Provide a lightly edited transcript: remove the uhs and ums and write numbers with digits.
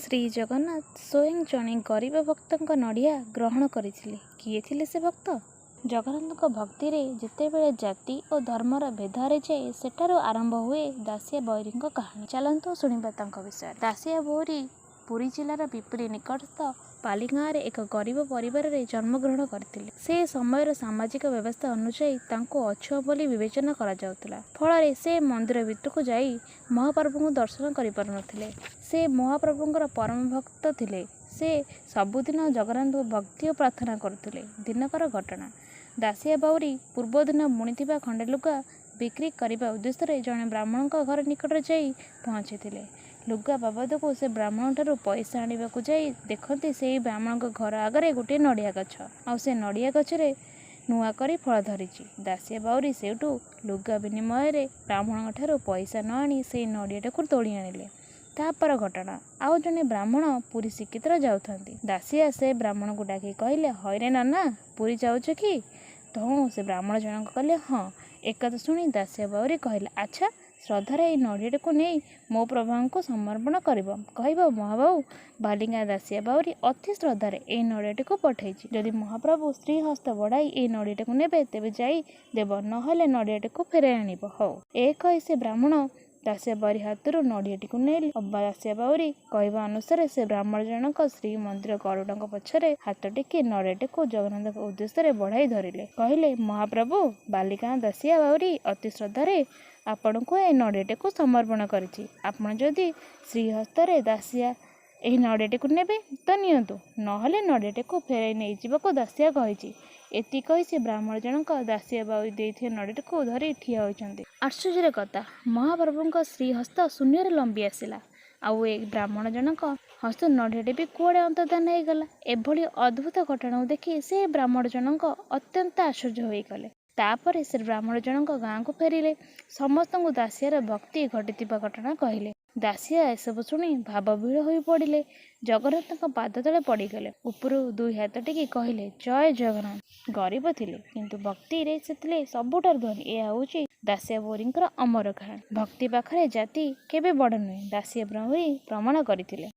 ଶ୍ରୀଜଗନ୍ନାଥ ସ୍ୱୟଂ ଜଣେ ଗରିବ ଭକ୍ତଙ୍କ ନଡ଼ିଆ ଗ୍ରହଣ କରିଥିଲେ। କିଏ ଥିଲେ ସେ ଭକ୍ତ? ଜଗନ୍ନାଥଙ୍କ ଭକ୍ତିରେ ଯେତେବେଳେ ଜାତି ଓ ଧର୍ମର ଭେଦ ହାରିଯାଏ, ସେଠାରୁ ଆରମ୍ଭ ହୁଏ ଦାସିଆ ବାଉରୀଙ୍କ କାହାଣୀ। ଚାଲନ୍ତୁ ଶୁଣିବା ତାଙ୍କ ବିଷୟରେ। ଦାସିଆ ବାଉରୀ ପୁରୀ ଜିଲ୍ଲାର ପିପିଲି ନିକଟସ୍ଥ ପାଲି ଗାଁରେ ଏକ ଗରିବ ପରିବାରରେ ଜନ୍ମଗ୍ରହଣ କରିଥିଲେ। ସେ ସମୟର ସାମାଜିକ ବ୍ୟବସ୍ଥା ଅନୁଯାୟୀ ତାଙ୍କୁ ଅଛୁଆଁ ବୋଲି ବିବେଚନା କରାଯାଉଥିଲା। ଫଳରେ ସେ ମନ୍ଦିର ଭିତରକୁ ଯାଇ ମହାପ୍ରଭୁଙ୍କୁ ଦର୍ଶନ କରିପାରୁନଥିଲେ। ସେ ମହାପ୍ରଭୁଙ୍କର ପରମ ଭକ୍ତ ଥିଲେ। ସେ ସବୁଦିନ ଜଗନ୍ନାଥଙ୍କୁ ଭକ୍ତି ଓ ପ୍ରାର୍ଥନା କରୁଥିଲେ। ଦିନକର ଘଟଣା। ଦାସିଆ ବାଉରୀ ପୂର୍ବଦିନ ବୁଣିଥିବା ଖଣ୍ଡେ ଲୁଗା ବିକ୍ରି କରିବା ଉଦ୍ଦେଶ୍ୟରେ ଜଣେ ବ୍ରାହ୍ମଣଙ୍କ ଘର ନିକଟରେ ଯାଇ ପହଞ୍ଚିଥିଲେ। ଲୁଗା ବାବଦକୁ ସେ ବ୍ରାହ୍ମଣଙ୍କଠାରୁ ପଇସା ଆଣିବାକୁ ଯାଇ ଦେଖନ୍ତି, ସେହି ବ୍ରାହ୍ମଣଙ୍କ ଘର ଆଗରେ ଗୋଟିଏ ନଡ଼ିଆ ଗଛ, ଆଉ ସେ ନଡ଼ିଆ ଗଛରେ ନୂଆ କରି ଫଳ ଧରିଛି। ଦାସିଆ ବାଉରୀ ସେଇଠୁ ଲୁଗା ବିନିମୟରେ ବ୍ରାହ୍ମଣଙ୍କଠାରୁ ପଇସା ନ ଆଣି ସେଇ ନଡ଼ିଆଟାକୁ ତୋଳି ଆଣିଲେ। ତାପର ଘଟଣା। ଆଉ ଜଣେ ବ୍ରାହ୍ମଣ ପୁରୀ ଶ୍ରୀକ୍ଷେତ୍ର ଯାଉଥାନ୍ତି। ଦାସିଆ ସେ ବ୍ରାହ୍ମଣକୁ ଡାକି କହିଲେ, "ହଇରେ ନନା, ପୁରୀ ଯାଉଛ କି?" ତହୁଁ ସେ ବ୍ରାହ୍ମଣ ଜଣକ କହିଲେ, "ହଁ।" ଏକଥା ଶୁଣି ଦାସିଆ ବାଉରୀ କହିଲେ, "ଆଚ୍ଛା, ଶ୍ରଦ୍ଧାରେ ଏଇ ନଡ଼ିଆଟିକୁ ନେଇ ମୋ ପ୍ରଭୁଙ୍କୁ ସମର୍ପଣ କରିବ। କହିବ, ମହାବାହୁ ବାଲିଗାଁ ଦାସିଆ ବାଉରୀ ଅତି ଶ୍ରଦ୍ଧାରେ ଏଇ ନଡ଼ିଆଟିକୁ ପଠେଇଛି। ଯଦି ମହାପ୍ରଭୁ ଶ୍ରୀହସ୍ତ ବଢ଼ାଇ ଏଇ ନଡ଼ିଆଟିକୁ ନେବେ, ତେବେ ଯାଇ ଦେବ, ନହେଲେ ନଡ଼ିଆଟିକୁ ଫେରାଇ ଆଣିବ। ହଉ?" ଏ କହି ସେ ବ୍ରାହ୍ମଣ ଦାସିଆ ବାଉରୀ ହାତରୁ ନଡ଼ିଆଟିକୁ ନେଲେ। ଦାସିଆ ବାଉରୀ କହିବା ଅନୁସାରେ ସେ ବ୍ରାହ୍ମଣ ଜଣକ ଶ୍ରୀମନ୍ଦିର ଗରୁଡ଼ଙ୍କ ପଛରେ ହାତ ଟେକି ନଡ଼ିଆଟିକୁ ଜଗନ୍ନାଥଙ୍କ ଉଦ୍ଦେଶ୍ୟରେ ବଢ଼ାଇ ଧରିଲେ। କହିଲେ, "ମହାପ୍ରଭୁ, ବାଲିଗାଁ ଦାସିଆ ବାଉରୀ ଅତି ଶ୍ରଦ୍ଧାରେ ଆପଣଙ୍କୁ ଏ ନଡ଼ିଆଟିକୁ ସମର୍ପଣ କରିଛି। ଆପଣ ଯଦି ଶ୍ରୀହସ୍ତରେ ଦାସିଆ ଏହି ନଡ଼ିଆଟିକୁ ନେବେ ତ ନିଅନ୍ତୁ, ନହେଲେ ନଡ଼ିଆଟିକୁ ଫେରାଇ ନେଇଯିବାକୁ ଦାସିଆ କହିଛି।" ଏତିକି କହି ସେ ବ୍ରାହ୍ମଣ ଜଣକ ଦାସିଆ ବାଉରୀ ଦେଇଥିବା ନଡ଼ିଆଟିକୁ ଧରି ଠିଆ ହୋଇଛନ୍ତି। ଆଶ୍ଚର୍ଯ୍ୟର କଥା, ମହାପ୍ରଭୁଙ୍କ ଶ୍ରୀହସ୍ତ ଶୂନ୍ୟରେ ଲମ୍ବି ଆସିଲା, ଆଉ ଏ ବ୍ରାହ୍ମଣ ଜଣକ ହସ୍ତରୁ ନଡ଼ିଆଟି ବି କୁଆଡ଼େ ଅନ୍ତର୍ଦ୍ଧାନ ହେଇଗଲା। ଏଭଳି ଅଦ୍ଭୁତ ଘଟଣାକୁ ଦେଖି ସେ ବ୍ରାହ୍ମଣ ଜଣକ ଅତ୍ୟନ୍ତ ଆଶ୍ଚର୍ଯ୍ୟ ହୋଇଗଲେ। ତାପରେ ସେ ବ୍ରାହ୍ମଣ ଜଣକ ଗାଁକୁ ଫେରିଲେ। ସମସ୍ତଙ୍କୁ ଦାସିଆର ଭକ୍ତି ଘଟିଥିବା ଘଟଣା କହିଲେ। ଦାସିଆ ଏସବୁ ଶୁଣି ଭାବବିହ୍ୱଳ ହୋଇ ପଡ଼ିଲେ। ଜଗନ୍ନାଥଙ୍କ ପାଦ ତଳେ ପଡ଼ିଗଲେ। ଉପରୁ ଦୁଇ ହାତ ଟେକି କହିଲେ, "ଜୟ ଜଗନ୍ନାଥ।" ଗରିବ ଥିଲେ, କିନ୍ତୁ ଭକ୍ତିରେ ସେ ଥିଲେ ସବୁଠାରୁ ଧନୀ। ଏହା ହେଉଛି ଦାସିଆ ବାଉରୀଙ୍କର ଅମର କାହାଣୀ। ଭକ୍ତି ପାଖରେ ଜାତି କେବେ ବଡ଼ ନୁହେଁ, ଦାସିଆ ବାଉରୀ ପ୍ରମାଣ କରିଥିଲେ।